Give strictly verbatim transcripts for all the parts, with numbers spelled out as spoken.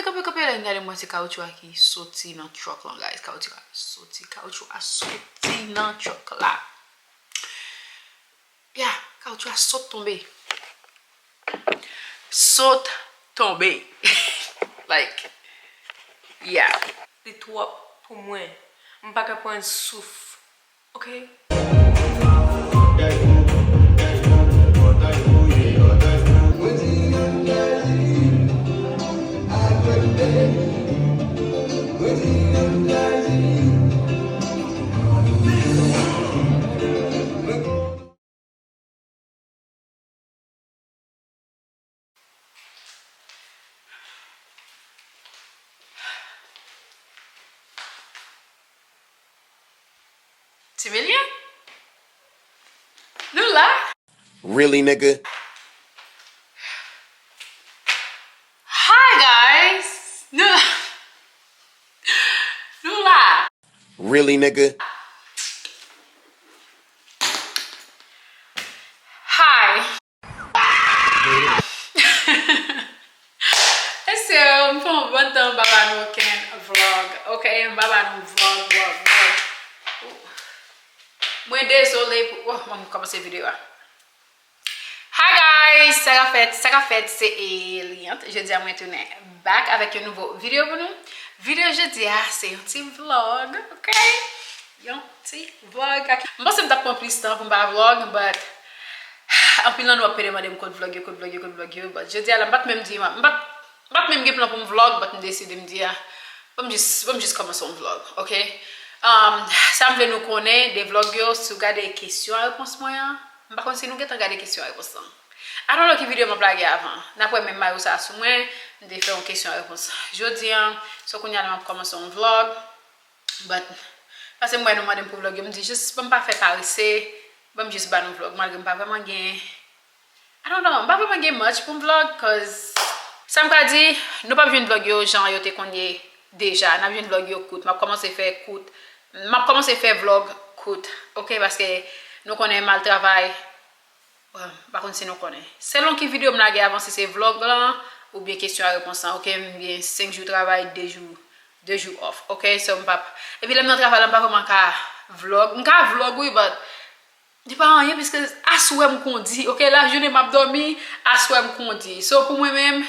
Kanpe, kanpe, lè m gade, m wè se kawoutchou a ki soti nan truck lan, guys. Kawoutchou a soti, kawoutchou a soti nan truck la. Ya, kawoutchou a sot tonbe. Sot tonbe. Like, ya. Li twòp pou mwen. M pa ka pran souf. Ok? Timilien? Nou la? Really, nigga? Hi, guys! Nou la? Nou la? Really, nigga? Hi! Mesye, m fè yon bon tan m pa ba nou okenn vlog, ok? M pa ba nou vlog, vlog, vlog. Mwen dezole pou, oh, mwen kòmanse videyo a. Hi guys, sa k ap fèt, sa k ap fèt, se Eliante. Jodi a mwen tounen back avèk yon nouvo videyo pou nou. Videyo jodi a, se yon ti vlog, ok? Yon ti vlog. M panse m t ap pran plis tan pou m pa vlog, but anpil nan nou ap pede mande m kot vlog yo, kot vlog yo, kot vlog yo, but jodi a la, m pa t menm di, m pa t, m pa t menm gen plan pou m vlog, but m deside m di a, ban m jis, ban m jis kòmanse yon vlog, ok? Um, sa m vle nou konnen de vlog yo, si w gade kesyon a repons mwen an, m pa konn si nou gentan gade kesyon a repons lan. I don't know ki videyo m ap lage avan. N ap wè menm mayo sa a sou mwen, m te fè yon kesyon a repons jodi an. So kounye a la m ap kòmanse yon vlog. But, paske m wè nou mande m pou vlog yo, m di jis, ban m pa fè parese, ban m jis ba nou vlog, malgre m pa vrèman gen, I don't know, m pa vrèman gen much pou m vlog, cause sa m ka di, nou p ap jwenn vlog yo jan yo te konn ye deja, n ap jwenn vlog yo kout, m ap kòmanse fè kout, m ap kòmanse fè vlog kout, ok, paske nou konnen m al travay, Bon, m pa konn si nou konnen. Selon ki videyo m lage avan, si se vlog lan, oubyen kesyon a repons lan, ok, m gen senk jou travay, de jou, de jou off, ok, so m p ap, epi lè m nan travay la, m pa vrèman ka vlog, m ka vlog wi, but li pa anyen, piske aswè m kondi, ok, lajounen m ap dòmi, aswè m kondi, so pou mwen menm,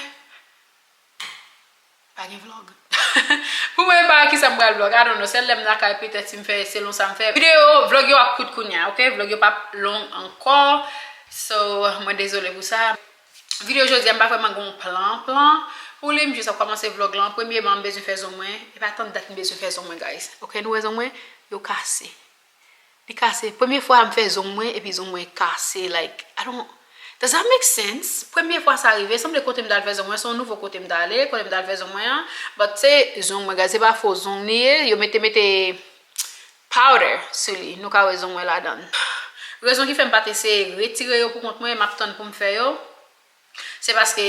Pa gen vlog. Pou mwen, pa kisa m pral vlog. I don't know. Sèl lè m lakay, petèt si m fè selon sa m fè. Videyo, vlog yo ap kout kounye a, ok? Vlog yo p ap long ankò. So, mwen dezole pou sa. Videyo jodi a, m pa vrèman gen yon plan, plan pou li. M jis ap kòmanse vlog lan. Premyeman, m bezwen fè zong mwen. E pa tann dat m bezwen fè zong mwen, guys. Ok, nou wè zong mwen? Yo kase. Li kase. Premye fwa m fè zong mwen, epi zong mwen kase. Like, I don't, does that make sense? Premye fwa sa rive, sanble kote m t al fè zong mwen, se yon nouvo kote m t ale, kote m t al fè zong mwen an. But se zong mwen, guys, se pa fo zong li ye. Yo mete, mete powder sou li. Nou ka wè zong mwen ladan l. Rezon ki fè m pa t eseye retire yo pou kont mwen, m ap tann pou m fè yo. Se paske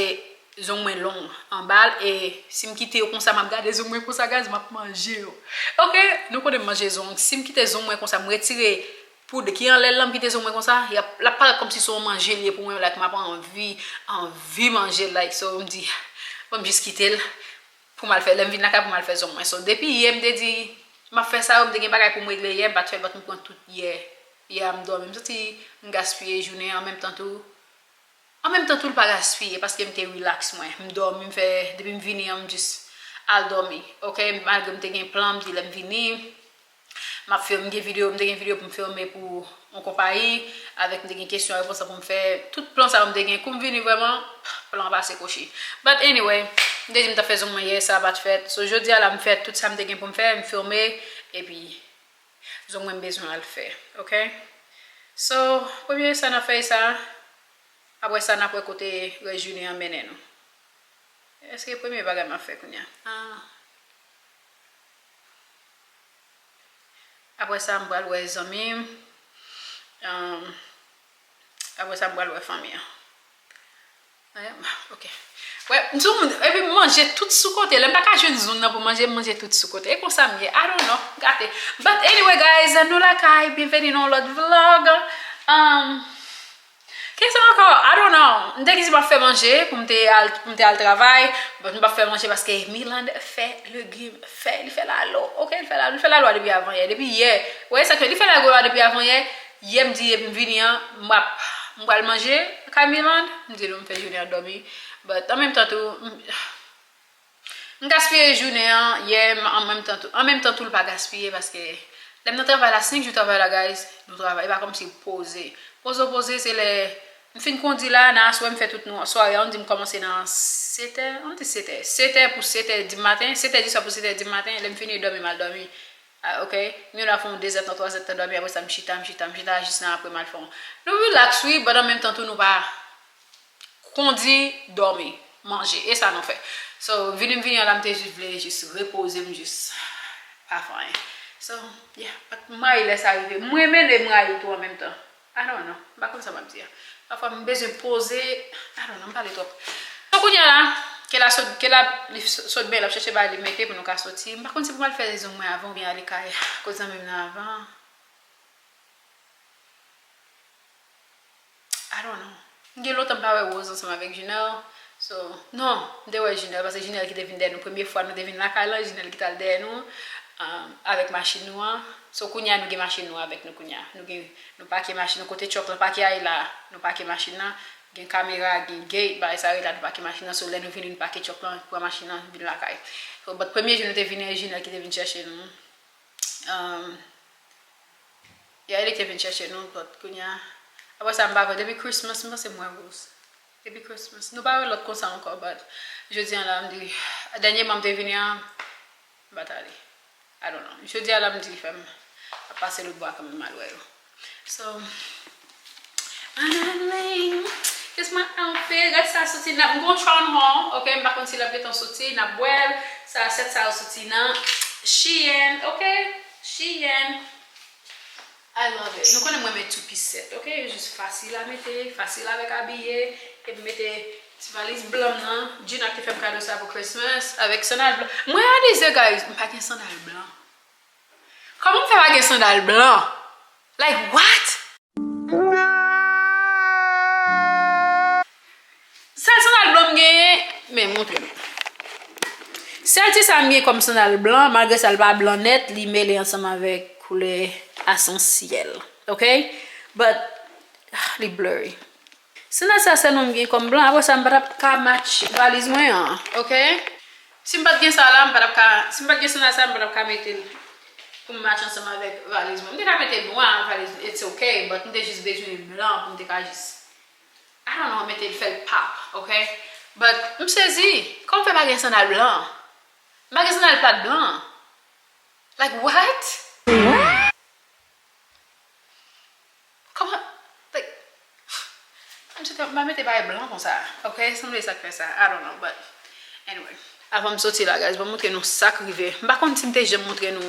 zong mwen long anba l, e si m kite yo konsa, m ap gade zong mwen konsa, guys, m ap manje yo. Ok, nou konnen m manje zong. Si m kite zong mwen konsa, m retire poud ki anlè l lan, m kite zong mwen konsa, y ap, l ap parèt kòmsi se yon manje l ye pou mwen, like, m ap anvi, anvi manje l, like, so, m di, bon, m jis kite l pou m al fè, lè m vin lakay pou m al fè zong mwen. So, depi yè, m te di, m ap fè sa yo, m te gen bagay pou m regle yè, m pa t fè l, but m pran tout yè, yè a m dòmi. M santi m gaspiye jounen an, an menm tan tou, An menm tan tou, l pa gaspiye, paske m te relax mwen. M dòmi, m fè, depi m vini an, m jis al dòmi. Ok, malgre m te gen plan, m di lè m vini, m ap fè, m gen videyo, m te gen videyo pou m filme pou yon konpayi, avèk m te gen kesyon repons pou m fè. Tout plan sa yo m te gen, kou m vini vrèman, plan an pase kwochi. But anyway, m te di m t ap fè zong mwen yè, sa pa t fèt. So, jodi a la, m fè tout sa m te gen pou m fè, m filme, epi zong mwen m bezwen al fè, ok? So, premye sa n ap fè e sa, apre sa n ap wè kote rès jounen an mennen nou. Èske premye bagay m ap fè kounye a? Ah. Apre sa, m pral wè zanmi m. Um, apre sa, m pral wè fanmi an. Eh, ok. Wè, m sou moun, epi m manje tout sou kote. Lè m pa ka jwenn zong nan pou manje, m manje tout sou kote. E konsa m ye. I don't know. Gate. But anyway, guys, nou lakay. Byenveni nan yon lòt vlog. Um, Kisa ankò? I don't know. M te gen si m ap fè manje pou m te al, pou m te al travay. But m p ap fè manje paske Mirlande fè legim, fè, li fè lalo. Ok, li fè lalo, li fè lalo a depi avan yè. Depi yè. Ou wè sa k fè li fè lalo a depi avan yè. Yè m di m vini an, m ap, m pral manje kay Mirlande. M di nou m fè jounen an dòmi. But an menm tan tou, m, M gaspiye jounen an yè, m, an menm tan tou, an menm tan tou l pa gaspiye paske lè m nan travay la, senk jou travay la, guys, nou travay, e pa kòmsi poze. Poze w poze, se lè m fin kondi la, nan aswè m fè tout nou, sware a, ann di m kòmanse nan sèt è, ann di sèt è, sèt è pou sèt è di maten, sèt è di swa pou sèt è di maten, lè m fini dòmi, m al dòmi. Ah, ok, m youn a fè yon de zèdtan, twa zèdtan dòmi, apre sa m chita, m chita, m chita, jis nan apre m al fè yon. Nou relax, wi, but an menm tan tou nou pa kondi, dòmi, manje. E sa nou fè. So, vini m vini an la, m te jis vle jis repoze m, jis pa fè anyen. So, yeah, but m rayi lè sa rive. M renmen lè m rayi tou an menm tan. I don't know. M pa konn sa m ap di a. Pafwa m bezwen poze. I don't know, m pale twòp. So, kounye a la, ke la sot, ke la li sot ben, l ap chèche bagay li mete pou nou ka soti. M pa konn si pou m al fè zong mwen avan oubyen ale kay kot zanmi m nan avan. I don't know. M gen lontan m pa wè Rose ansanm avèk Junel. So, non, m te wè Junel, paske Junel ki te vin dèyè nou. Premye fwa nou te vin lakay lan, Junel ki t al dèyè nou, um, avèk machin nou an. So, kounye a, nou gen machin nou avèk nou kounye a. Nou gen, nou pake machin nou kote truck lan pake a, e la, nou pake machin nan. Gen kamera, gen gate, bagay sa yo la, nou pake machin nan. So, lè nou vini, nou pake truck lan, pran machin nan, vin lakay. So, but premye jou nou te vini, e Junel ki te vin chèche nou. Um, Yeah, e li ki te vin chèche nou, but kounye a. Apre sa, m pa wè, depi Christmas, m panse m wè Rose. Depi Christmas. Nou pa wè lòt konsa ankò, but jodi an la, m di, dènyèman m te vini an, m pa t ale. I don't know. Jodi a la, m di, fè m ap pase lòt bò a kanmenm, m al wè yo. So, anale, this my outfit. Gad sa soti nan, m gon Tron Hall, ok, m pa konn si l ap gentan soti, n ap wè l. Sa, sèt sa yo soti nan Shein, ok? Shein. I love it. Nou konnen mwen met two piece set, ok? Yo jis fasil a mete, fasil avèk abiye. E m mete ti valiz blan m nan. Gina ki te fè m kado sa pou Christmas, avèk sandal blan. Mwen reyalize, guys, m pa gen sandal blan. Kòman m fè pa gen sandal blan? Like, what? Sèl sandal blan m genyen, men montre nou. Sèl ti sa m gen kòm sandal blan, malgre sa l pa blan nèt, li mele ansanm avèk koulè asansyèl. Ok? But, ah, li blurry. Sandal sa sèlman m gen kòm blan, apre sa m pa t ap ka match valiz mwen an, ok? Si m pa t gen sa la, m pa t ap ka, si m pa t gen sandal sa, m pa t ap ka mete l pou m match ansanm avèk valiz mwen. M te ka mete nwa, valiz, it's ok, but m te jis bezwen blan pou m te ka jis I don't know, mete l fè l pop, ok? But m sezi, kòman fè pa gen sandal blan? M pa gen sandal plat blan. Like, what? Kòman, like, m te, m pa mete bagay blan konsa, ok? Sanble sa k fè sa, I don't know, but anyway. Avan m soti la, guys, ban m montre nou sa k rive. M pa konn si m te janm montre nou,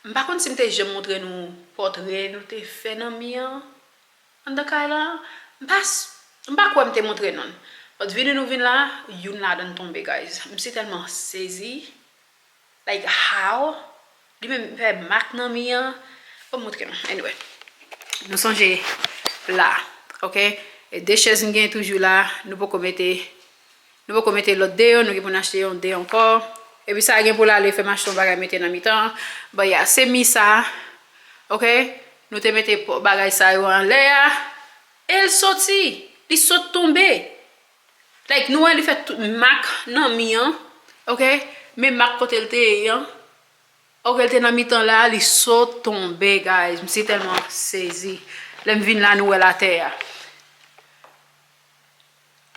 m pa konn si m te janm montre nou pòtre nou te fè nan mi an. Anndan kay la, m pa s-, m pa kwè m te montre nou l. But vini nou vin la, youn ladan l tonbe, guys. M si tèlman sezi. Like, how? Li menm fè mak nan mi an. Ban m montre nou. Anyway. Nou sonje la, ok? E de chèz m gen toujou la, nou poko mete Nou poko mete lòt de yo, nou gen pou n achte yon de ankò. Epi sa gen pou l ale fè m achte yon bagay mete nan mitan an. But yeah, se mi sa, ok? Nou te mete po-, bagay sa yo anlè a. E l soti. Li sot tonbe. Like, nou wè li fè tout mak nan mi an, ok? Men mak kote l te ye an. Ok, l te nan mitan la, li sot tonbe, guys. M si tèlman sezi. Lè m vin la, nou wè l atè a.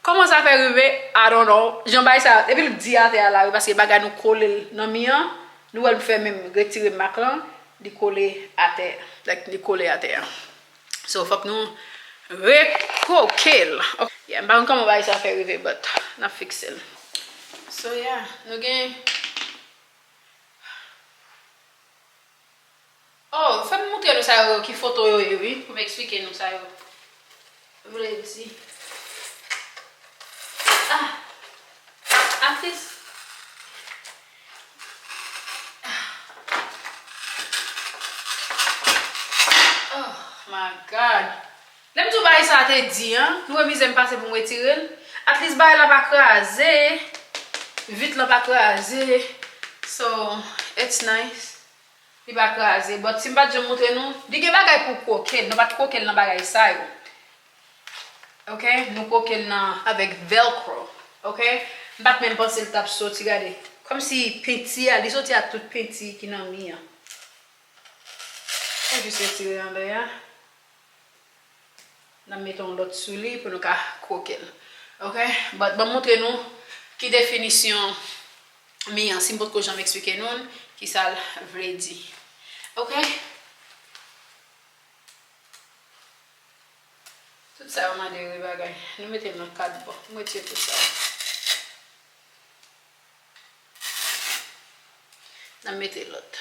Kòman sa fè rive? I don't know. Jan bagay sa, epi l di atè a la, wi, paske bagay nou kole l nan mi an, nou wè l fè menm retire mak lan, li kole atè, like, li kole atè a. So, fòk nou rekoke l. Ok, yeah, m pa konn kòman bagay sa fè rive, but n ap fikse l. So, yeah, nou gen Oh, fè m montre nou sa yo, ki foto yo ye, wi, pou m eksplike nou sa yo vle di. Ah, atis. Ah. Oh, my God. Lè m di w bagay sa a te di, an, nou wè mizè m pase pou m retire l. At least bagay la pa kraze. Vit lan pa kraze. So, it's nice. Li pa kraze. But si m pa t janm montre nou, li gen bagay pou kwoke l. Nou pa t kwoke l nan bagay sa yo. Ok? Nou kwoke l nan, avèk velcro. Ok? M pa t menm panse l t ap soti, gade. Kòmsi penti a, li soti ak tout penti ki nan mi an. Mwen jis retire anlè a. N ap mete yon lòt sou li pou nou ka kwoke l. Ok? But ban m montre nou ki definisyon mi an, si m potko janm eksplike nou l, ki sa l vle di. Ok? Tout sa yo mande wi bagay. Nou mete l nan kat bò. M retire tout sa yo. N ap mete lòt.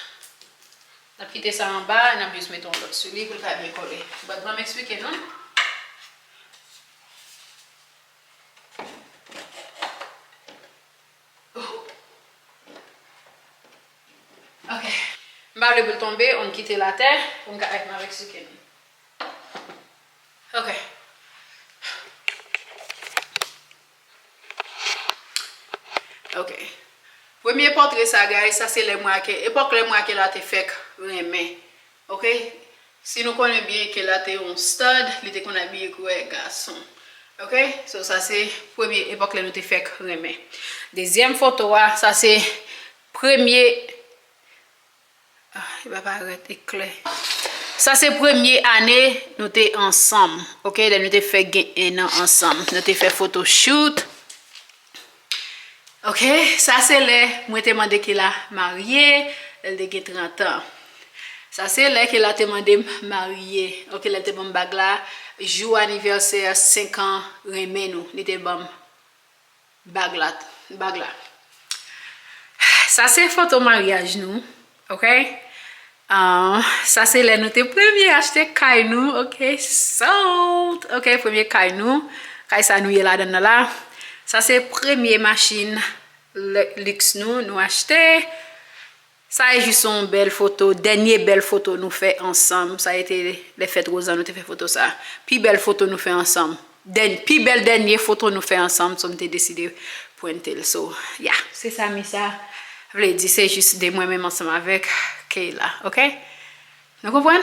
N ap kite sa anba, n ap jis mete yon lòt sou li pou l ka byen kole. But ban m eksplike nou. Ok. M pa vle pou l tonbe, ann kite l atè, pou m ka, n ap eksplike nou. Ok. Ok. Premye pòtre sa, guys, sa se lè mwen ak, epòk lè mwen ak Kayla te fèk renmen. Ok? Si nou konnen byen, Kayla te yon stud, li te konn abiye kwè gason. Ok? So, sa se premye epòk lè nou te fèk renmen. Dezyèm foto a, sa se premye Ah, li pa parèt eklè. Sa se premye ane nou te ansanm, ok? Lè nou te fè gen en an ansanm. Nou te fè photoshoot. Ok? Sa se lè mwen te mande Kayla marye, lè l te gen trant an. Sa se lè Kayla te mande m marye, ok? Lè l te ban m bag la, jou anivèsè senk an renmen nou, li te ban m bag la, bag la. Sa se foto maryaj nou, ok? Ah, sa se lè nou te premye achte kay nou, ok? Sold, ok, premye kay nou. Kay sa nou ye ladan nan la. Sa se premye machin lè- liks nou, nou achte. Sa e jis yon bèl foto, dènye bèl foto nou fè ansanm. Sa e te lè fèt Rosan nou te fè foto sa. Pi bèl foto nou fè ansanm. Dèn-, pi bèl dènye foto nou fè ansanm, so m te deside prente l. So, yeah, se sa mi sa vle di, se jis de mwen menm ansanm avèk Kayla, ok? Nou konprann?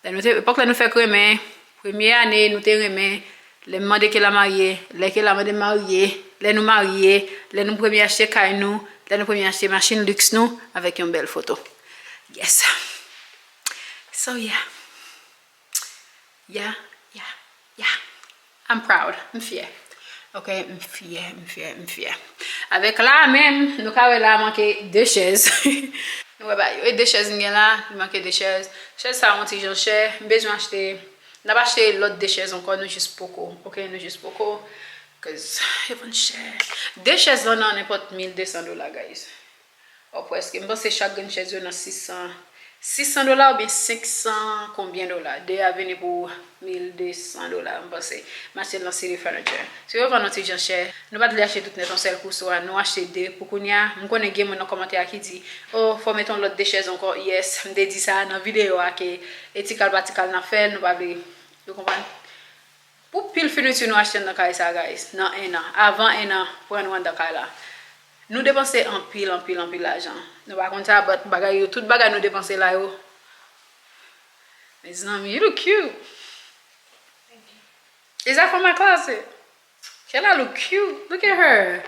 Lè nou te, epòk lè nou fèk renmen, premye ane nou te renmen, lè m mande Kayla marye, lè Kayla mande m marye, lè nou marye, lè nou premye achte kay nou, lè nou premye achte machin liks nou, avèk yon bèl foto. Yes. So, yeah. Yeah, yeah, yeah. I'm proud. M fyè. Ok, m fyè, m fyè, m fyè. Avèk la menm, nou ka wè la manke de chèz. Nou wè ba yo. E de chèz m gen la, li manke de chèz. Chèz sa yon ti jan chè. M bezwen achte, n ap achte lòt de chèz ankò, nou jis poko. Ok, nou jis poko. Cause yo vann chè. De chèz lan nan nenpòt mil de san dola, guys. Ou prèske. M panse chak grenn chèz yo nan sis san, sis san dola oubyen senk san konbyen dola. De a vini pou mil de san dola, m panse. M achte l nan City Furniture. So yo vann yon ti jan chè. Nou pa t vle achte tout nèt yon sèl kou, so a nou achte de. Pou kounye a, m konnen gen moun nan kòmantè a ki di, "Oh, fò w mete yon lòt de chèz ankò." Yes, m te di sa nan videyo a ke e ti kal pa ti kal n ap fè l, nou pa vle, yo konprann. Pou pil finiti nou achte nan kay sa, guys, nan en an. Avan en an, pran nou anndan kay la. Nou depanse anpil, anpil, anpil lajan. Nou pa konn sa, but bagay yo, tout bagay nou depanse la yo. Mezanmi, you look cute. Is that from my closet? Kayla look cute. Look at her.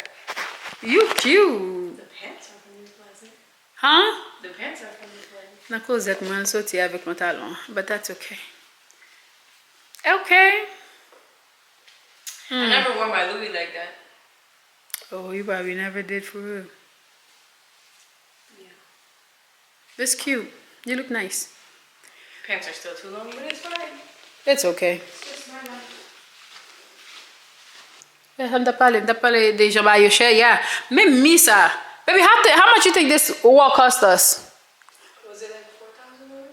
You cute. The pants are from your closet. Huh? The pants are from your closet. Nan klozèt mwen, l soti avèk pantalon. But that's okay. Okay. I Hmm. never wore my Louis like that. Oh, you probably never did for real. Yeah. That's cute. You look nice. Pants are still too long, but it's fine. It's okay. It's just my life. Yeah, m t ap pale, m t ap pale de jan bagay yo chè, yeah. Menm mi sa. Baby, how, th- how much you think this wall cost us? Was it like four thousand dollars?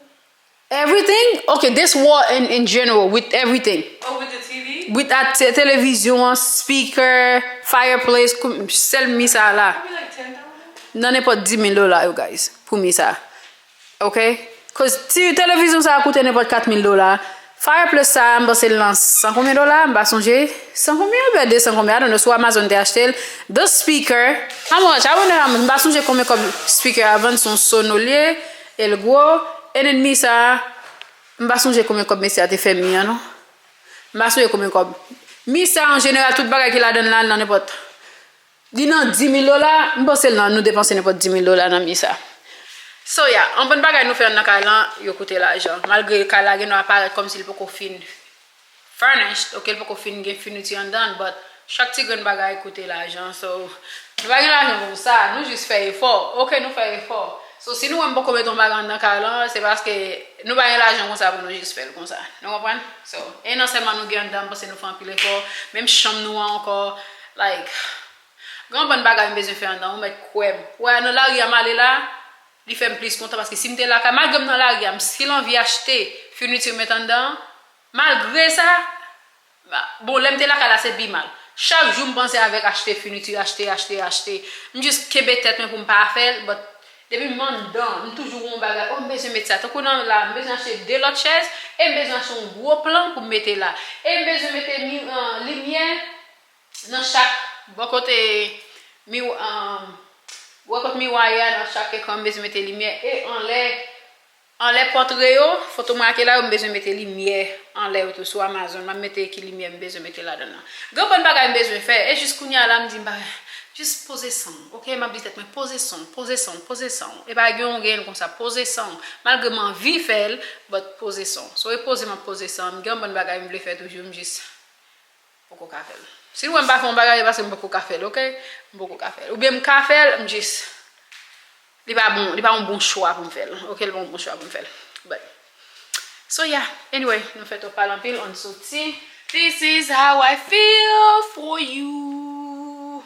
Everything? Okay, this wall in, in general, with everything. Oh, with the T V? With that te- televizyon, speaker, fireplace, kou- sèl mi sa la. Probably like ten thousand? Nan nenpòt dis mil dola yo, guys, pou mi sa. Ok? Cause ti televizyon sa a koute nenpòt kat mil dola. Fireplace sa, m panse l nan san konbyen dola, m pa sonje. San konbyen oubyen de san konbyen, I don't know, sou Amazon te achte l. The speaker, how much? I wonder how much. M pa sonje konbyen kòb speaker a vann, se yon Sono l ye, e l gwo. And then mi sa, m pa sonje konbyen kòb mesye a te fè mi an, non. M pa sonje konbyen kòb. Mi sa, an jeneral, tout bagay ki ladan l la, nan nenpòt Li nan di mil dola, m panse l nan, nou depanse nenpòt di mil dola nan mi sa. So, yeah, yon bann bagay nou fè anndan kay lan, yo koute lajan. Malgre kay la gen dwa parèt kòmsi l poko fin furnished, ok, l poko fin gen finiti anndan l, but chak ti grenn bagay koute lajan. So, nou pa gen lajan konsa, nou jis fè efò. Ok, nou fè efò. So, si nou wè m poko mete yon bagay anndan kay lan, se paske nou pa gen lajan konsa pou nou jis fè l konsa. Nou konprann? So, e non sèlman nou gen anndan, m panse nou fè anpil efò. Menm chanm nou an ankò, like, Gen yon bann bagay m bezwen fè anndan, ou mèt kwè m. Wè, nan lari a m ale la, li fè m plis kontan paske si m te lakay, malgre m nan lari a, m still anvi achte finiti m met anndan. Malgre sa, bon, lè m te lakay la, se pi mal. Chak jou m panse avèk achte finiti, achte, achte, achte. M jis kenbe tèt mwen pou m pa fè l, but depi m anndan, m toujou gen yon bagay, oh, m bezwen met sa. Tankou nan la, m bezwen achte de lòt chèz, e m bezwen achte yon gwo plan pou m mete la. E m bezwen mete mi-, euh, limyè, nan chak bò kote miwa, um, bò kote miwa ye a, nan chak ekran, m bezwen mete limyè. E anlè, anlè pòtre yo, foto mwen ak la yo, m bezwen mete limyè anlè yo tou sou Amazon. M ap mete ki limyè m bezwen mete ladan nan. Gen bann bagay m bezwen fè, e jis kounye a la, m di m pa, jis poze san w, ok? M ap di tèt mwen, poze san w, poze san w, poze san w. E pa gen yon ryen konsa, poze san w. Malgre m anvi fè l, but poze san w. So, e poze m ap poze san w. M gen yon bann bagay m vle fè toujou, m jis poko ka fè l. Si nou wè m pa fè yon bagay, se paske m poko ka fè l, ok? M poko ka fè l. Oubyen m ka fè l, m jis, li pa bon, li pa yon bon chwa pou m fè l, ok? Li pa yon bon chwa pou m fè l. But, so yeah, anyway, nou fè twòp pale anpil, ann soti. This is how I feel for you.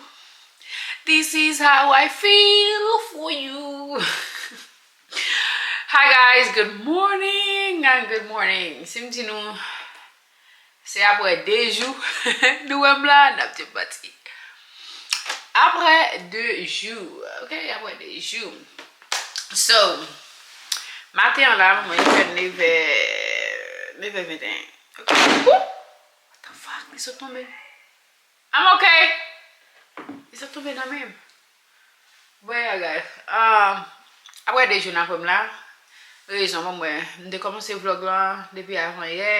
This is how I feel for you. Hi guys, good morning and good morning. Si m di nou, Se apre de jou nou wè m la, n ap di m manti. Apre de jou, ok, apre de jou. So, maten an la, mwen fè nevè, nevè venteyen. Ok. Woo! What the fuck? Li sot tonbe. I'm ok. Li sot tonbe nan men m. Bon, yeah, guys. Um, apre de jou n ap wè m la, rezon ban m wè, m te kòmanse vlòg lan depi avan yè.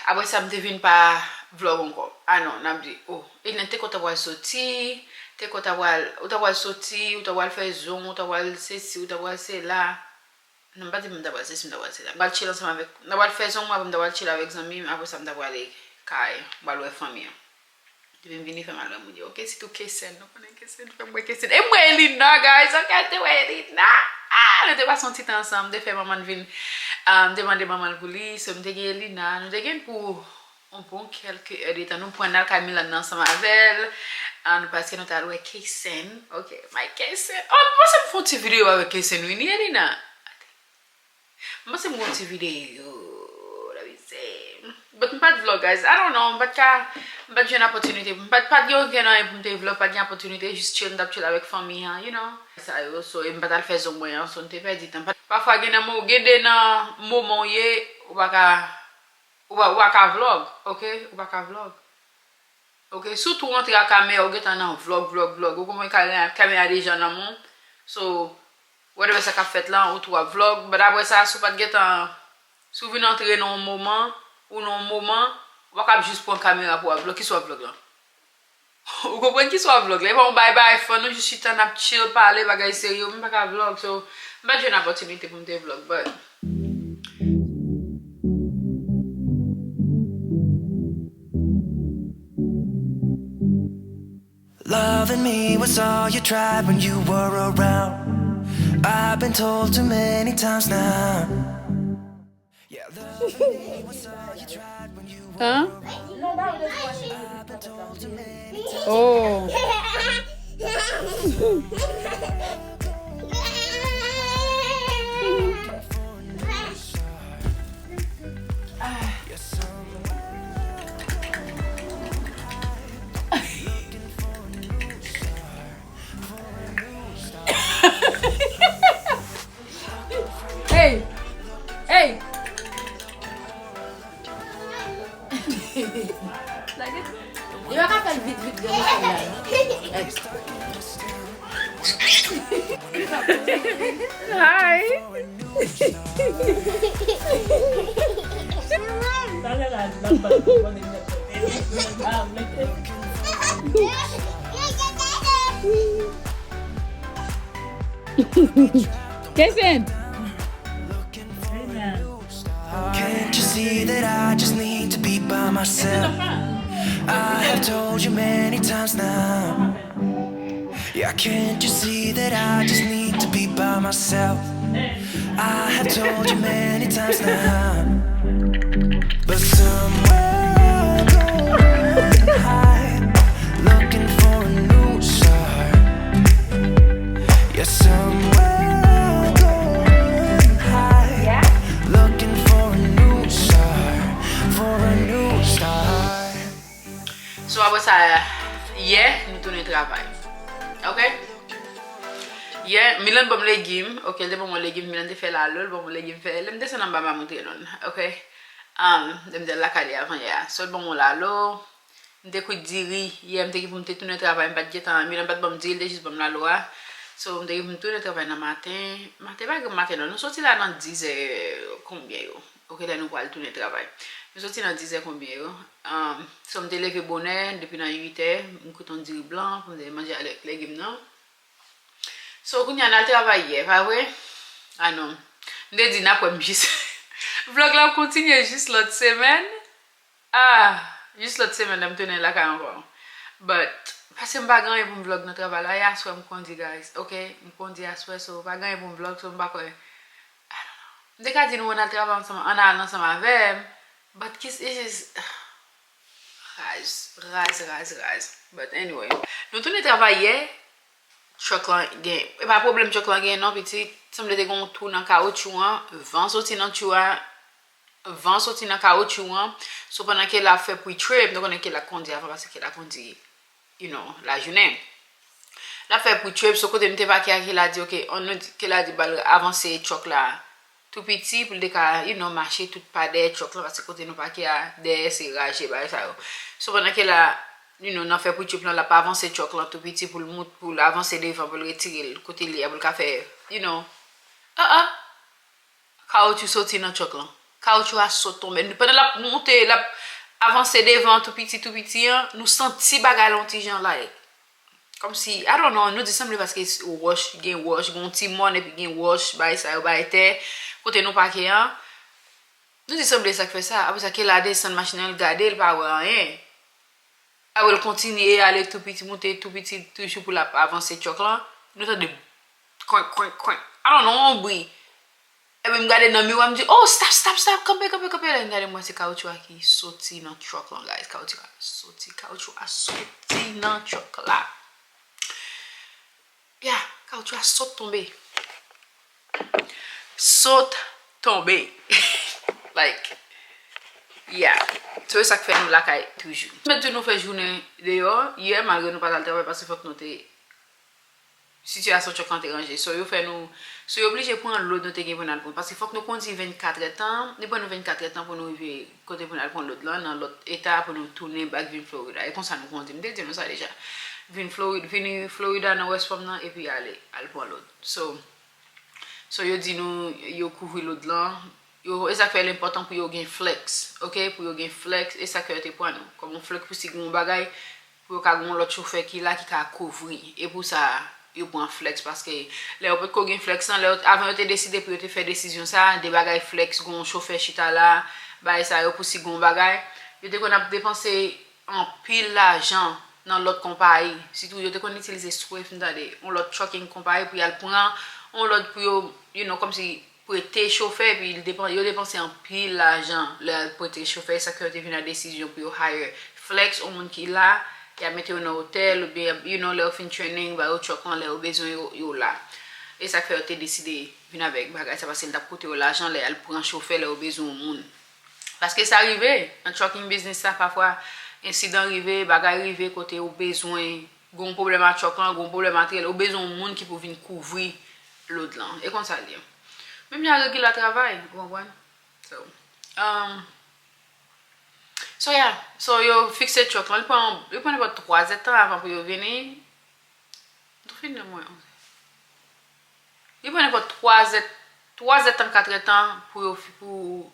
Apre sa, m te vin pa vlòg ankò. Ah non, n ap di, oh, Eliane te kontan pral soti, te kontan pral, ou ta pral soti, ou ta pral fè zong, ou ta pral sesi, ou ta pral sela. Non, m pa di m ta pral sesi, m ta pral sela. M pral chill ansanm avèk, m ta pral fè zong mwen, apre m ta pral chill avèk zanmi m, apre sa m ta prale kay, m pral wè fanmi an. Depi m vini fè m al wè moun yo, ok? Sitou Kesen, nou konnen Kesen, fè m wè Kesen. E m wè Elina, guys, ok? M te wè Elina. Ah, nou te pase yon ti tan ansanm, m te fè manman l vin, ah, m te mande manman l pou li, so m te gen Elina, nou te gen pou yon bon kèlke è de tan, nou pran n al kay Milan nan ansanm avè l. Ah, nou, paske nou t al wè Kaysen. Ok, my Kaysen. Oh, m panse m fè yon ti videyo avèk Kaysen, wi, ni Elina. M panse m fè yon ti videyo, la vi se. But m pa t vlog, guys. I don't know, m pa t ka, m pa t jwenn opòtinite. M pa t, pa t gen okenn anyen pou m te vlog, pa t gen opòtinite, jis chill, m t ap chill avèk fanmi an, you know. Sa yo, so, e m pa t al fè zong mwen an, so m te pèdi tan. Pa-, pafwa gen nan mo-, gen de nan moman w ye, ou pa ka Ou pa, ou pa ka vlog, ok? Ou pa ka vlog. Ok, si w tou rantre a kamera, ou gentan nan vlog, vlog, vlog. Ou konprann, kamera, kamera deja nan men w. So, whatever sa k ap fèt la, ou tou ap vlog. But apre sa, si w pa t gentan, si w vin antre nan yon moman, ou nan yon moman, ou pa ka ap jis pran kamera pou w ap vlog. Kisa w ap vlog lan? Ou konprann kisa w ap vlog la? E pa yon bay bay fun, nou jis chita, n ap chill, pale, bagay serye, m pa ka vlog, so, m pa t jwenn opòtinite pou m te vlog, but. Loving me was all you tried when you were around. I've been told too many times now. Hein? Oh. Hey! Hey! Hi. Jason. Can't you see that I just need to be by myself? I have told you many times now. Yeah, can't you see that I just need to be by myself? I have told you many times now. But somewhere going high, looking for a new start. Yeah, somewhere going high, looking for a new start, for a new start. So apre sa, yè, nou tounen travay. Ok? Yè, Milan ban m legim. Ok, l te ban m yon legim, Milan te fè lalo, l ban m yon legim fè. Lè m desann anba, m pa montre nou l. Ok? Um, lè m te lakay li avan yè a. So, l ban m yon lalo. M te kwit diri. Yè, m te gen pou m te tounen travay. M pa t gentan, Milan pa t ban m diri, l te jis ban m lalo a. So, m te gen pou m tounen travay nan maten. Maten pa gen maten, non. Nou soti la nan dizè konbyen yo. Ok, lè nou pral tounen travay. Nou soti nan dizè konbyen yo. Um, so, m te leve bonè, depi nan uitè, m kwit yon diri blan, pou m te manje avèk legim nan. So, kounye a n al travay yè, pa vre? Ah non. M te di n ap wè m jis. Vlog la ap kontinye jis lòt semèn. Ah, jis lòt semèn lè m tounen lakay ankò. But, paske m pa gen anyen pou m vlog nan travay la, e aswè m kondi, guys. Ok, m kondi aswè, so pa gen anyen pou m vlog, so m pa kwè. I don't know. M te ka di nou ann al travay ansanm, ann al ansanm avè m. But kiss is just raz, raz, raz, raz. But anyway, nou tounen travay yè. Truck lan gen, e pa pwoblèm truck lan gen non, pitit. Sanble te gen yon twou nan kawotchou an. Van soti nan twou a, van soti nan kawotchou an. So pandan ke l ap fè pre-trip, nou konnen ke l ap kondi avan paske ke l ap kondi, you know, lajounen. L ap fè pre-trip, so kote m te pake a, ke l a di, ok, on nou di, ke l a di bal avanse truck la tou piti pou l te ka, you know, mache tout pa dèyè truck lan, paske kote nou pake a, dèyè se raje, bagay sa yo. So pandan ke l a, you know, nan fè pre-trip lan, l ap avanse truck lan tou piti pou l mout, pou l avanse devan, pou l retire l kote li a, pou l ka fè, you know, ah ah, kawotchou soti nan truck lan. Kawotchou a sot tonbe. Pandan l ap monte, l ap avanse devan tou piti, tou piti an, nou santi bagay la yon ti jan like. Kòmsi, I don't know, nou di sanble paske wòch, gen wòch, gen yon ti mòn epi gen wòch, bagay sa yo, bagay tè, kote nou pake an. Nou di sanble sa k fè sa. Apre sa, ke l a desann machin nan, l gade, l pa wè anyen. Apre l kontinye ale tou piti, moute tou piti, toujou pou l ap avanse truck lan. Nou tande kwenk, kwenk, kwenk. I don't know, yon bri. Epi m gade nan miwa, m di, oh, stop, stop, stop, kanpe, kanpe, kanpe. Lè m gade, m wè se kawotchou a ki soti nan truck lan, guys. Kawotchou a soti, kawotchou a soti nan truck la. Yeah, kawotchou a sot tonbe. Sot tonbe. Like, yeah. So, e sa k fè nou lakay toujou. Mèt di nou fè jounen deyò, yè, malgre nou pa t al travay, paske fòk nou te sitiyasyon truck lan te ranje. So, yo fè nou, so, yo oblije pran lòd nou te gen pou n al pran. Paske fòk nou kondi vennkatrè tan, li pran nou vennkatrè tan pou nou rive kote pou n al pran lòd lan, nan lòt eta pou nou tounen back vin Florida. E konsa nou kondi. M te di nou sa deja. Vin Florida, vini Florida nan West Palm nan, epi ale, al pran lòd. So, so, yo di nou, yo kouvri lòd lan. Yo, e sa k fè l enpòtan pou yo gen flex, ok? Pou yo gen flex, e sa k fè yo te pran nou. Kòm yon flex pou si gen yon bagay, pou yo ka gen yon lòt chofè ki la ki ka kouvri. E pou sa, yo pran flex, paske lè yo potko gen flex lan, lè yo, avan yo te deside pou yo te fè desizyon sa, de bagay flex, gen yon chofè chita la, bagay sa yo pou si gen yon bagay, yo te konn ap depanse anpil lajan nan lòt konpayi. Sitou, yo te konn itilize Swift, m tande, yon lòt trucking konpayi pou y al pran yon lòt pou yo, you know, kòmsi prete chofè, epi l depan-, yo depanse anpil lajan lè y al prete chofè. E sa k fè yo te vin a desizyon pou yo hire flex, yon moun ki la, y ap mete yo nan otèl, oubyen, you know, lè yo fin training, ba yo truck lan, lè yo bezwen yo, yo la. E sa k fè yo te deside vin avèk bagay sa, paske l t ap koute yo lajan lè y al pran chofè, lè yo bezwen yon moun. Paske sa rive, nan trucking business sa, pafwa, ensidan rive, bagay rive kote ou bezwen, gen yon pwoblèm a truck lan, gen yon pwoblèm a trailer, ou bezwen yon moun ki pou vin kouvri lòd lan. E konsa l ye. Menm jan regular travay, ou konprann? So, um, so yeah, so yo fikse truck lan, li pran, li pran nenpòt twa zèdtan avan pou yo vini. Tou fini nan mwen. Li pran nenpòt twa zè, twa zè tan, kat zè tan pou yo, pou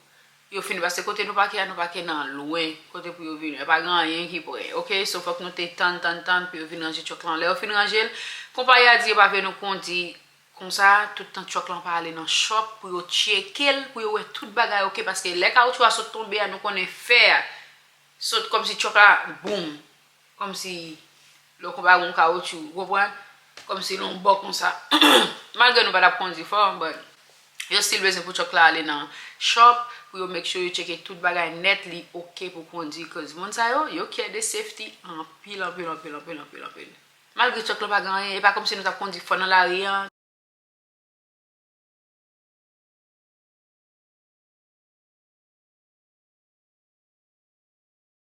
yo fini. Paske kote nou pake a, nou pake nan lwen. Kote pou yo vini. Pa gen anyen ki pre. Oke, so fòk nou te tann, tann, tann pou yo vin ranje truck lan. Lè yo fin ranje l, konpayi a di yo pa vle nou kondi konsa, tout tan truck lan pa ale nan shop pou yo tcheke l, pou yo wè tout bagay oke. Paske lè kawotchou a sot tonbe a, nou konnen fè a sot kòmsi truck la, boum. Kòmsi lè w konpare yon kawotchou, ou konprann? Kòmsi l yon bò konsa. Malgre nou pa t ap kondi fò, but yo still bezwen pou truck la ale nan shop, pou yo make sure yo tcheke tout bagay nèt, li oke pou kondi, cause moun sa yo, yo care de safety anpil, anpil, anpil, anpil, anpil, anpil. Malgre truck la pa gen anyen, e pa kòmsi nou t ap kondi fò nan lari a.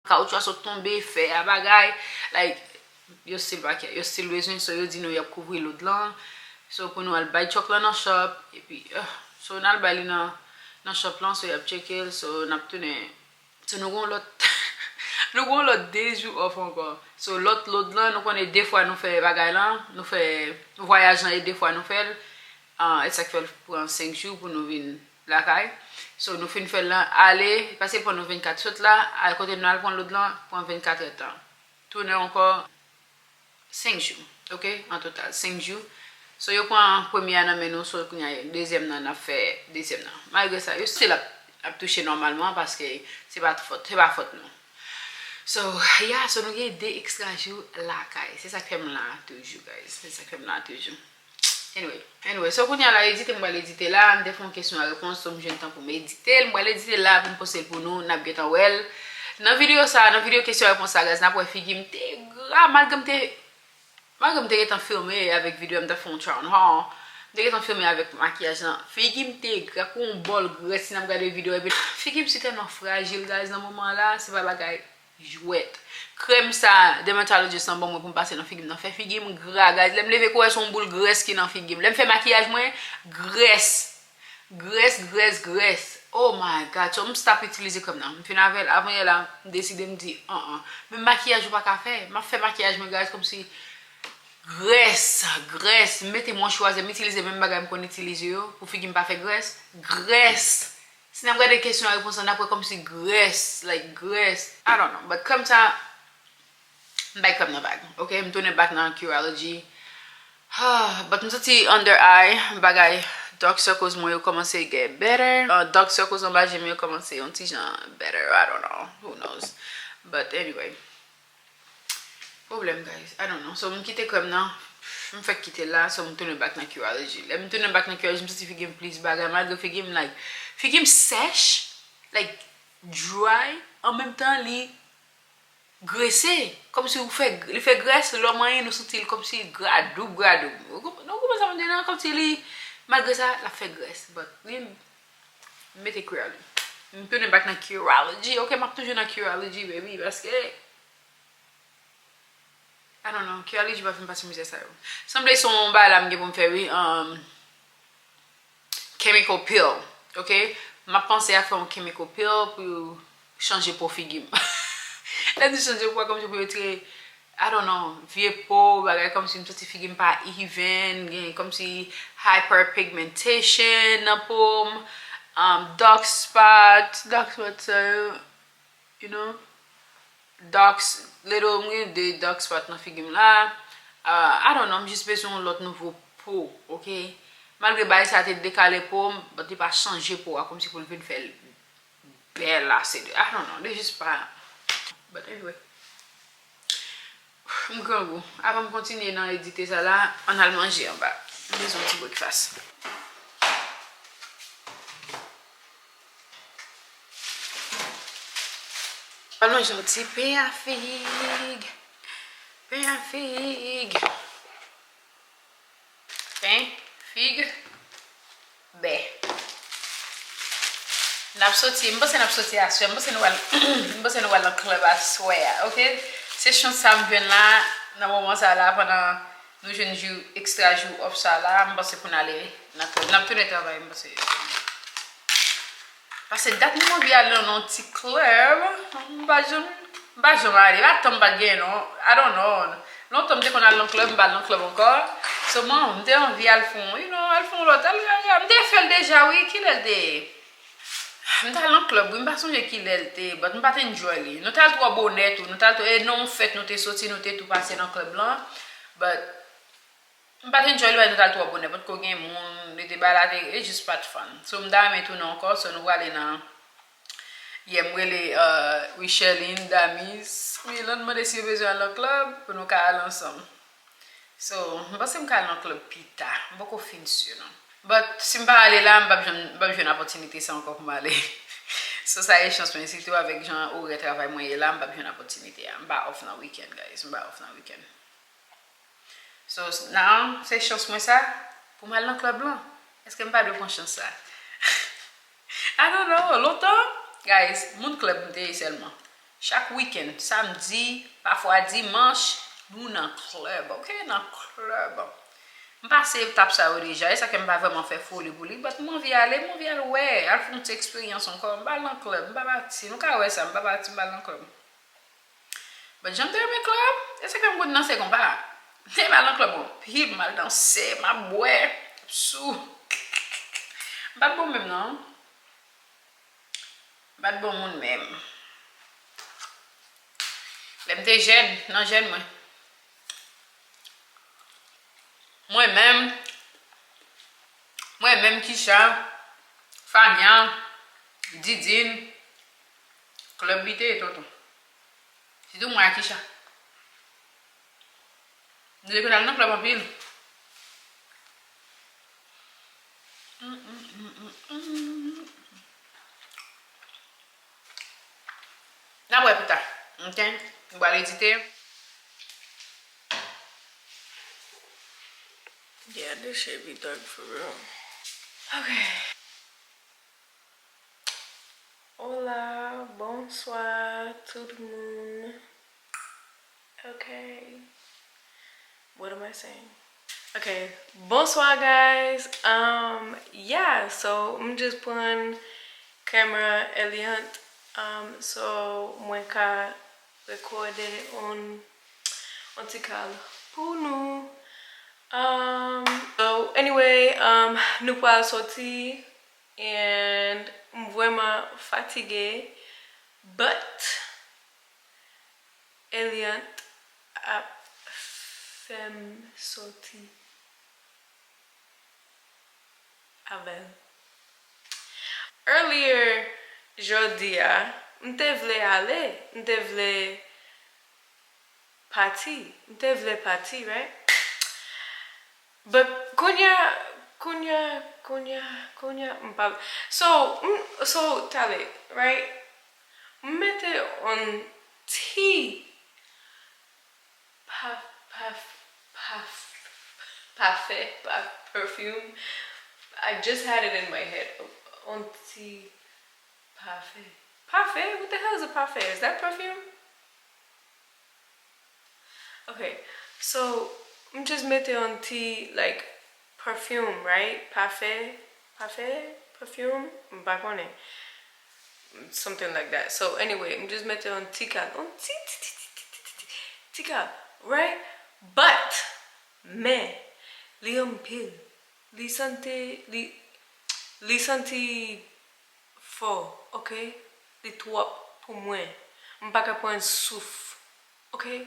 Kawotchou a sot tonbe, fè a bagay, like, yo still pa care, yo still bezwen, so yo di nou y ap kouvri load lan, so pou nou al bay truck lan nan shop, epi, uh, so n al bay li nan, nan shop lan, so y ap tcheke l, so n ap tounen, so nou gon lòt, nou gon lòt de jou off ankò, so lòt load lan, nou konnen de fwa nou fè bagay lan, nou fè vwayaj lan e de fwa nou fè l, ah, e sa k fè l pran senk jou pou nou vin lakay. So, nou fin fè l lan ale, pase pran nou vennkat sot la, al kote nou al pran load lan, pran vennkat èdtan. Tounen ankò senk jou, oke, an total, senk jou. So, yo pran premye a nan men nou, so, kounye a, dezyèm nan, n ap fè dezyèm nan. Malgre sa, yo still ap, ap touche nòmalman, paske se pa fòt, se pa fòt nou. So, yeah, so nou gen de ekstra jou lakay. Se sa k fè m la toujou, guys. Se sa k fè m la toujou. Anyway, anyway, so kounye a la, edite m pral edite la, m te fè yon kesyon a repons, so m jwenn tan pou m edite l, m pral edite l la pou m poste l pou nou, n ap gentan wè l. Nan videyo sa, nan videyo kesyon a repons sa, guys, n ap wè figi m te gra, malgre m te, malgre m te gentan filme avèk videyo a, m t ap fè yon try on haul, m te gentan filme avèk makiyaj lan, figi m te gra kou yon bòl grès, si n ap gade videyo a, epi figi m si tèlman frajil, guys, nan moman la, se pa bagay jwèt. Krèm sa, Dermatologist lan ban mwen pou m pase nan figi m nan fè figi m gra, guys. Lè m leve kou wè se yon boul grès ki nan figi m. Lè m fè makiyaj mwen, grès. Grès, grès, grès. Oh my God. So, m stop itilize krèm nan. M fin avè l. Avanyè la, m deside m di, an an. Menm makiyaj ou pa ka fè. M ap fè makiyaj mwen, guys, kòmsi grès, grès. M mete mwen chwazi, m itilize menm bagay m konn itilize yo pou figi m pa fè grès. Grès. Si n ap gade kesyon a repons lan, n ap wè kòmsi grès, like, grès. I don't know, but krèm sa, m bay krèm nan vag, oke? M tounen back nan Curology. Ah, but m santi under eye, bagay, dark circles mwen yo kòmanse get better. Ah, dark circles anba je m yo kòmanse yon ti jan better, I don't know, who knows? But anyway. Pwoblèm, guys. I don't know. So, m kite krèm nan. M fèk kite l la, so m tounen back nan Curology. Lè m tounen back nan Curology, m santi figi m plis bagay, malgre figi m, like, figi m sèch, like, dry, an menm tan, li grese. Kòmsi ou fè, li fè grès, lè w manyen, nou santi l kòmsi gradoub, gradoub. Nou konprann sa m di non? Kòmsi li, malgre sa, l ap fè grès. But, li, m mete Curology. M tounen back nan Curology. Oke, m ap toujou nan Curology, baby, paske I don't know, Curology pa fin pase mizè sa yo. Sanble se yon bagay la m gen pou m fè, wi, um, chemical peel, oke? M ap panse a fè yon chemical peel pou chanje po figi m. Lè m di chanje po, kòmsi pou yo tire, I don't know, vye po, bagay kòmsi m santi figi m pa even, gen kòmsi hyperpigmentation nan po m, um, dark spot, dark spot sa yo. You know, dark s-, little, m gen de dark spot nan figi m la. Uh, I don't know, m jis bezwen yon lòt nouvo po, oke? Malgre bagay sa te dekale po m, but li pa chanje po a, kòmsi pou l vin fè l bèl ase de, I don't know, li jis pa, but anyway. M grangou. Avan m kontinye nan edite sa la, ann al manje anba. M bezwen yon ti breakfast. Al manje yon ti pen a fig. Pen a fig. Pen, fig, bè. N ap soti, m panse n ap soti aswè, m panse nou pral, m panse nou pral nan club aswè a, oke? Se chans sa m jwenn la, nan moman sa la, pandan nou jwenn jou, ekstra jou off sa la, m panse pou n ale nan club. N ap tounen travay, m panse. Paske dat mwen anvi ale nan yon ti club, m pa janm, m pa janm ale, pa tan m pa t gen non, I don't know. Lontan m te konn al nan club, m pa al nan club ankò. So, mwen, m te anvi al fè yon, you know, al fè yon lòt, al gaga. M te fè l deja, wi, kilè l te ye? M t al nan club, wi, m pa sonje kilè l te ye, but m pa t enjoy li. Nou t al twò bonè tou, nou t al twò, e nan yon fèt nou te soti, nou te tou pase nan club lan, but m pa t enjoy li, paske nou t al twò bonè, potko gen moun, li te bay la, te, e jis pa t fun. So, m ta renmen tounen ankò, so nou prale nan Yè m rele uh, Richelin, Damis, Milan, mande si yo bezwen al nan club pou nou ka al ansanm. So, m panse m ka al nan club pita. M poko fin si non. But si m pa ale la, m p ap jwenn, m p ap jwenn opòtinite sa ankò pou m ale. So, sa e chans mwen, sitou avèk jan orè travay mwen ye la, m p ap jwenn opòtinite a. M pa off nan weekend, guys. M pa off nan weekend. So, now, se chans mwen sa pou m al nan club lan. Èske m pa dwe pran chans sa? I don't know. Lontan, guys, moun club m te ye sèlman. Chak weekend, samdi, pafwa dimanch, nou nan club, ok? Nan club. M pase etap sa yo deja, e sa ke m pa vrèman fè foli pou li, but m anvi ale, m anvi al wè, al fè yon ti eksperyans ankò. M pa al nan club, m pa pati, nou ka wè sa, m pa pati, m pa al nan club. But jan m te renmen club, e sa ke m konn danse konpa. M te mal nan club anpil, m al danse, m ap bwè, m ap sou. M pa t bon menm non. M pa t bon moun menm. Lè m te jèn, nan jèn mwen. Mwen menm, mwen menm Kisha, Fania, Didine, club bite tonton. Sitou mwen ak Kisha. Nou te konn al nan club anpil. N ap wè pita. Ok? M pral edite. Yeah, this shit be dark for real. Ok. Hola, bonsoir tout moun. Ok. What am I saying? Ok. Bonsoir guys. Um, yeah, so m just pran camera Eliant. Um, so mwen ka rekòde on on ti kal pou nou. Um, so anyway, um, nou pral soti and m vrèman fatige, but Eliant ap fè m soti avè l. Earlier jodi a, m te vle ale, m te vle pati, m te vle pati, right? But kounye a, kounye a, kounye a, kounye a, m pa. So, m, so, tale, right? M mete on ti pa, pa, pa, pafè, pa, perfume. I just had it in my head. On ti pafè. Pafè? What the hell is a pafè? Is that perfume? Ok, so, m just mete on ti, like, perfume, right? Pafè, pafè, perfume? M pa konnen. Something like that. So, anyway, m just mete on ti kal. On ti, ti, ti, ti kal, right? But, men, li anpil. Li santi, li, li santi fò, ok? Li twòp pou mwen. M pa ka pran souf, ok?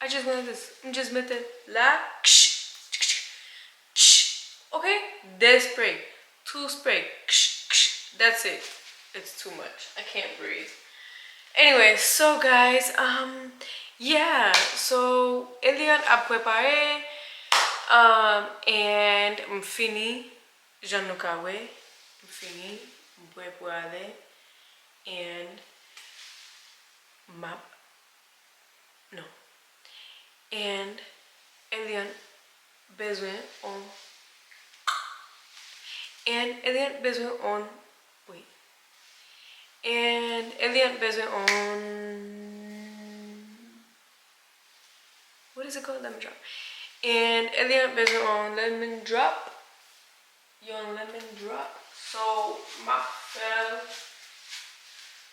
I just want this. M just mete la, ksh, ksh, ksh, ksh, ok? De spray, two spray, ksh, ksh, that's it. It's too much. I can't breathe. Anyway, so guys, um, yeah, so Eliant ap prepare, um, and m fini. Jan nou ka wè, m fini, m prè pou ale, and m ap, non. And Eliant bezwen on, and Eliant bezwen on, wi. And Eliant bezwen on, what is it called? Lemon drop. And Eliant bezwen on lemon drop. Yon lemon drop. So, m ap fè l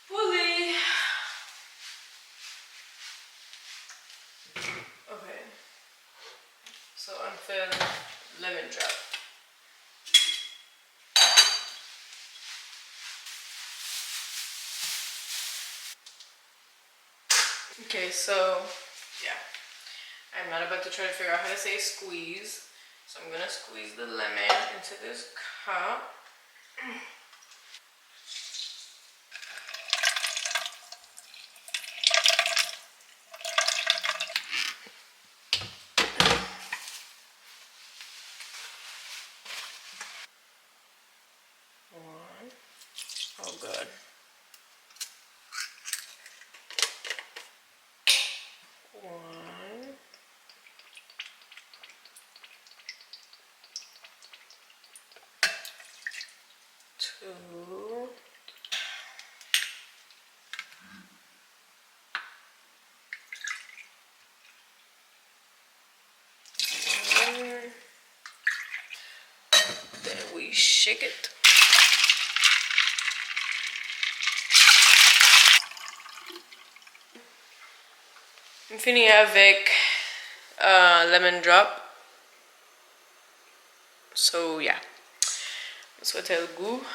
pou li. So, ann fè l lemon drop. Okay, so, yeah. I'm not about to try to figure out how to say squeeze. So I'm gonna squeeze the lemon into this cup. One. Oh, God. One. Two. Then we shake it. M fini avèk, uh, lemon drop. So, yeah. M swete l gou.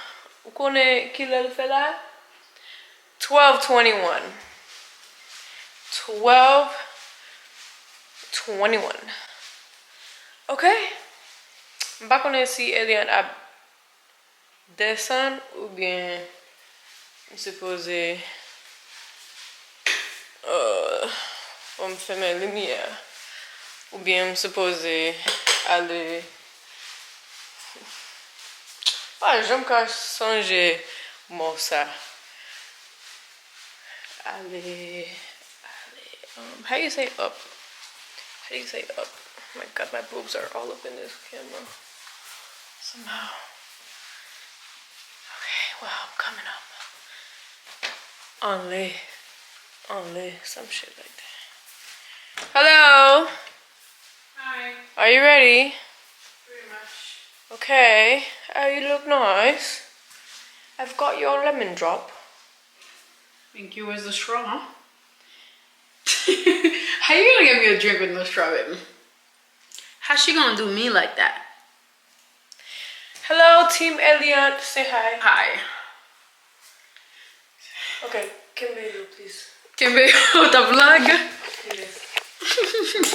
Ou konnen kilè l fè la? Twelve twenty-one. Twelve twenty-one. Ok? M pa konnen si Eliant ap desann oubyen m sipoze, euh, fò m fèmen limyè a. Oubyen m sipoze ale. Pa janm ka sonje mo sa. Ale, ale. Um, how you say up? How do you say up? Oh my God, my boobs are all up in this camera. Somehow. Okay, well, I'm coming up. Anlè. Anlè. Some shit like that. Hello. Hi. Are you ready? Pretty much. Okay. Oh, you look nice. I've got your lemon drop. Thank you. Where's the straw, huh? How you gonna get me a drink with no straw, baby? How she gonna do me like that? Hello, Team Eliant. Say hi. Hi. Okay, kenbe yo, please. Kenbe yo, w t ap vlog. Yes.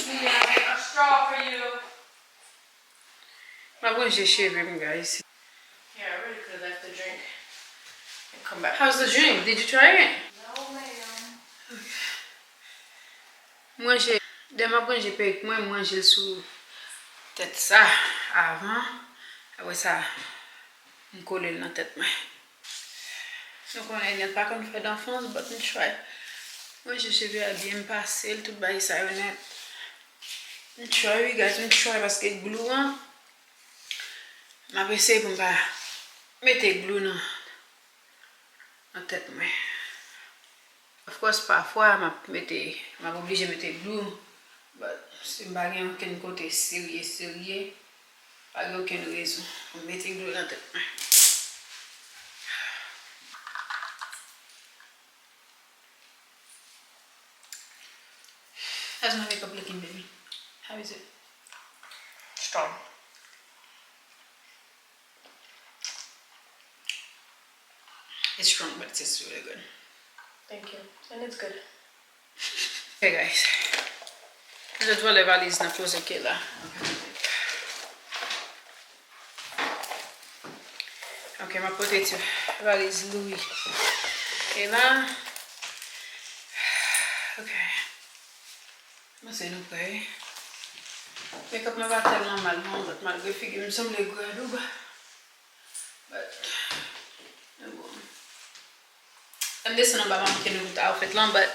Mia, a straw for you. M ap ranje cheve m, guys. Yeah, I really could have left the drink and come back. How's the drink? Did you try it? No, ma'am. M ranje, lè m ap ranje perik mwen, m ranje l sou tèt sa avan. Apre sa, m kole l nan tèt mwen. Nou konnen Eliant pa konn fè danfans, but m try. M ranje cheve a byen, m pase l, tout bagay sa yo nèt. M try, wi, guys, m try paske glou an, m ap eseye pou m pa mete glou nan, nan tèt mwen. Of course, pafwa, m ap mete, m ap oblije mete glou, but si m pa gen okenn kote serye, serye, pa gen okenn rezon pou m mete glou nan tèt mwen. How's my makeup looking, baby? How is it? Strong. It's strong, but it's really good. Thank you. And it's good. Hey, guys. M sot vòlè valiz nan Closet Kayla. Ok, m ap pote ti valiz Louis Kayla. Ok. Mwen se nou prè. Makeup mwen pa tèlman mal non, but malgre figi m sanble gradouba. But, men bon. Lè m desann anba, m ap montre nou tout outfit lan, but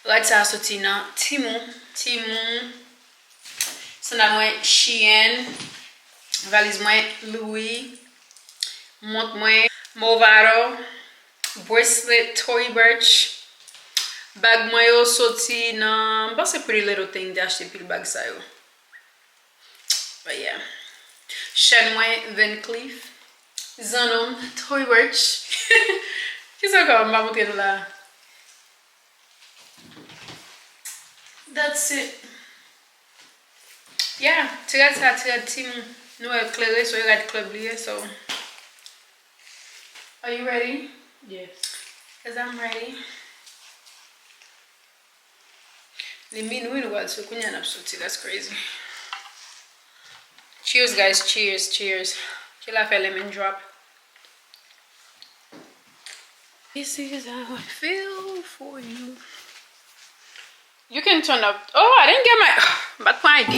rad sa a soti nan Temu. Temu. Sandal mwen, Shein. Valiz mwen, Louis. Mont mwen, Movado. Bracelet, Tory Burch. Bag mwen yo soti nan, m panse Pretty Little Thing te achte pil bag sa yo. But yeah. Chèn mwen, Van Cleef. Zanno m, Tory Burch. Kisa ankò m pa montre nou la? That's it. Yeah, ti rad sa, ti rad Temu. Nou wè klere, so e rad club li ye, so. Are you ready? Yes. 'Cause I'm ready. Li minwi, nou pral sou kounye a n ap soti. That's crazy. Cheers, guys. Cheers, cheers. Ki la fè lemon drop. This is how I feel for you. You can turn up. Oh, I didn't get my. Bat pran I D.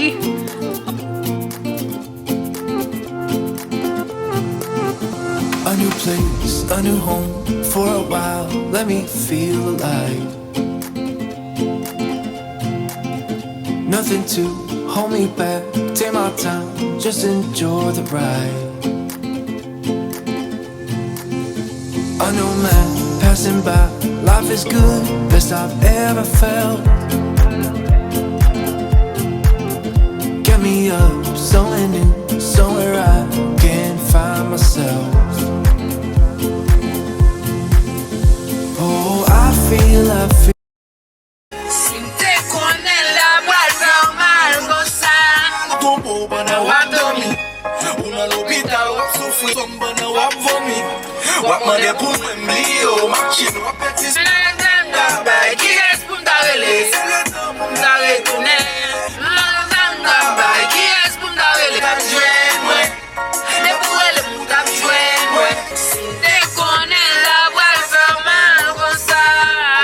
A new place, a new home. For a while, let me feel alive. Nothing to hold me back. Take my time, just enjoy the ride. A new man passing by. Life is good, best I've ever felt. Get me up, somewhere new, somewhere I can find myself. Oh, I feel, I feel. Si m te konnen l ta pral fè w mal konsa. Tonbe w pandan w ap dòmi. Ou nan lopital w ap soufri. Sòm pandan w ap vomi. W ap mande pou mwen m bliye w, m ap chill, w ap pèdi. Malgre m t ap bay, kiyès pou m ta rele? Se le tan pou m ta retounen. Malgre m t ap bay, kiyès pou m ta rele? T ap jwenn mwen. Depi w rele m, ou t ap jwenn mwen. Si m te konnen l ta pral fè w mal konsa.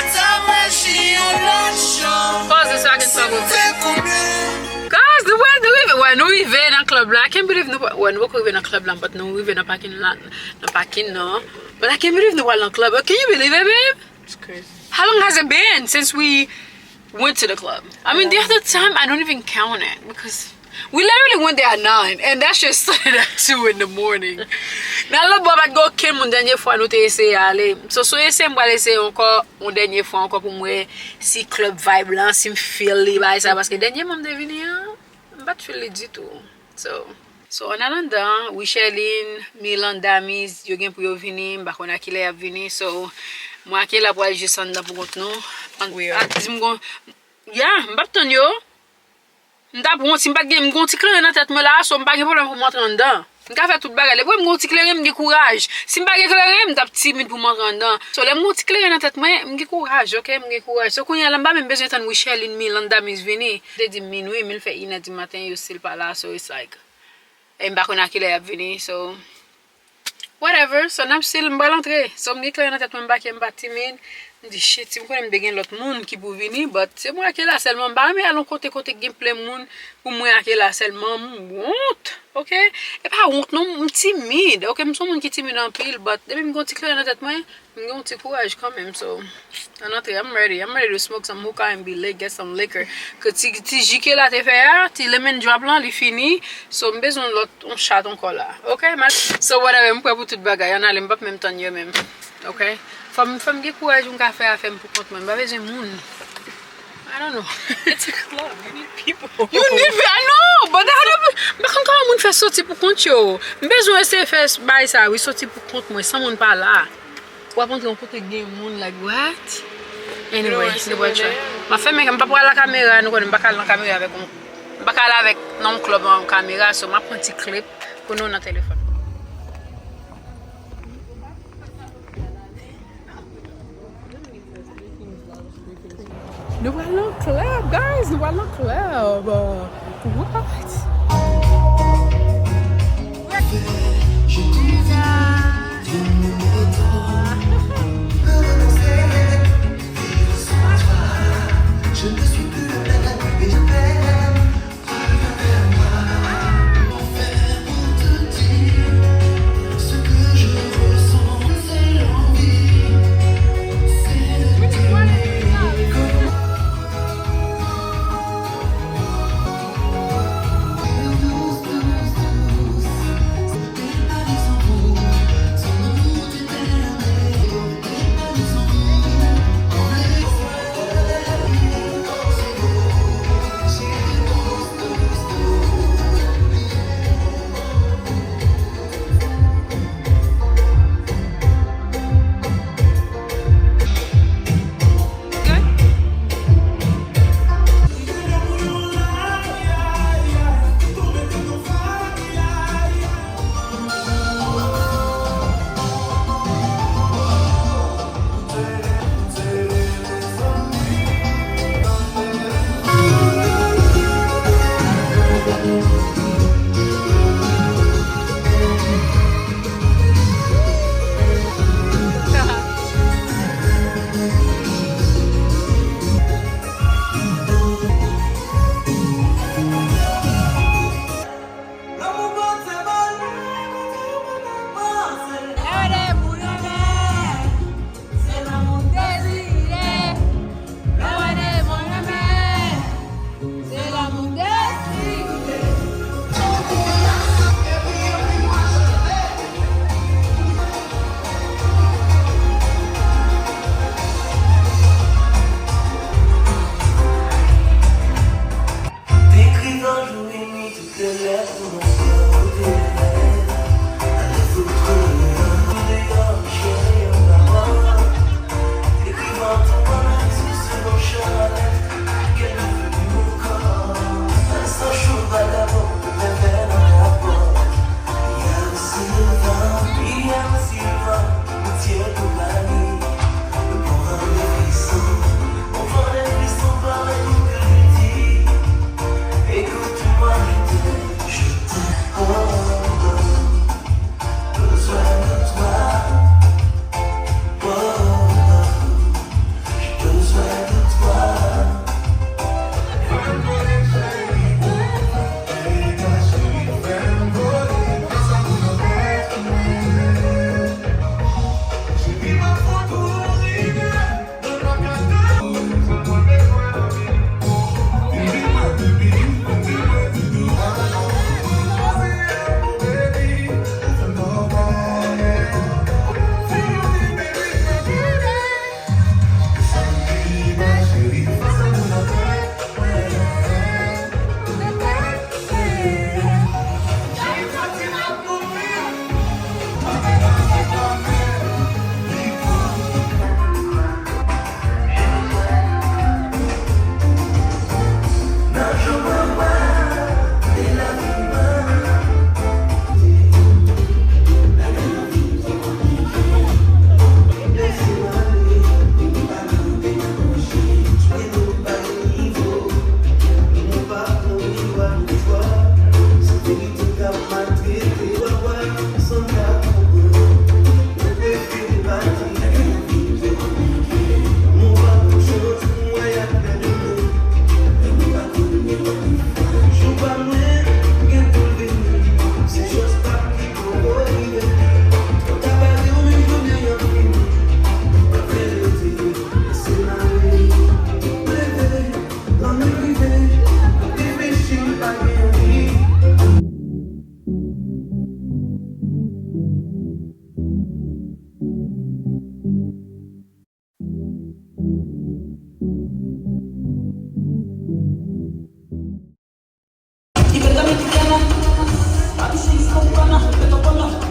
T ap aji yon lòt jan. Pause this so I can talk. Si m te konnen. Guys, nou wè, nou rive, wè, nou rive nan club la. I can't believe nou, wè, nou poko rive nan club la, but nou rive nan parking lot, nan parking nan. But I can't believe nou pral nan club. Can you believe it, babe? It's crazy. How long has it been since we went to the club? I mean, the other time, I don't even count it because we literally went there at nine, and that shit started at two in the morning. Nan lòt bò, pa t gen okenn moun dènye fwa nou te eseye ale. So, si w eseye, m pral eseye ankò, yon dènye fwa ankò pou m wè si club vibe lan, si m feel li, bagay sa, paske dènye mwa m te vini an, m pa t feel li ditou. So, so, an alandan, Wicheline, Milanda, Miz, yo gen pou yo vini, m pa konn a kilè y ap vini. So, mwen ak Kayla pral jis anndan pou kont nou. An, We are. At least m gon, yeah, m p ap tann yo. M t ap wont si m pa t gen, m gon ti kleren nan tèt mwen la, so m pa gen pwoblèm pou m antre anndan. M ka fè tout bagay. Depi m gon ti kleren, m gen kouraj. Si m pa gen kleren, m t ap timid pou m antre anndan. So, lè m gon ti kleren nan tèt mwen, m gen kouraj, oke? M gen kouraj. So, kounye a la, m pa menm bezwen tann Wicheline, Milanda, Miz vini. Te di m minwi, men l fè inè di maten, yo still pa la, so it's like, e m pa konn a kilè y ap vini, so, whatever. So, n ap still, m pral antre. So, m gen kleren nan tèt mwen, m pa ke, m pa timid. M di, shit, si m konnen m te gen lòt moun ki pou vini, but se mwen ak Kayla sèlman. M pa renmen al yon kote, kote k gen plen moun, pou mwen ak Kayla sèlman, m wont, oke? E pa wont non, m timid, oke? M se yon moun ki timid anpil, but depi m gen yon ti kleren nan tèt mwen, m gen yon ti kouraj kanmenm, so, ann antre, I'm ready, I'm ready to smoke some hookah and be lit, get some liquor. Ke ti, ti ji Kayla te fè a, ti lemon drop lan, li fini, so, m bezwen lòt, yon shot ankò la, oke? So, whatever, m prè pou tout bagay, ann ale, m p ap menm tann yo menm. Ok? Fò m, fò m gen kouraj pou m ka fè afè m pou kont mwen. M pa bezwen moun. I don't know. It's a club. You need people. You need pe-, I know, but I don't, m pa konn kòman moun fè soti pou kont yo. M bezwen eseye fè s-, bagay sa, wi, soti pou kont mwen, san moun pa la. W ap antre yon kote gen moun, like, what? Anyway, nou pral try. M ap fèmen, m pa pral la kamera, nou konnen m pa ka al nan kamera avèk yon, m pa ka al avèk nan yon club an kamera, so m ap pran ti clip pou nou nan telefòn. Nou pral nan club, guys, nou pral nan club. What? Yo kontan.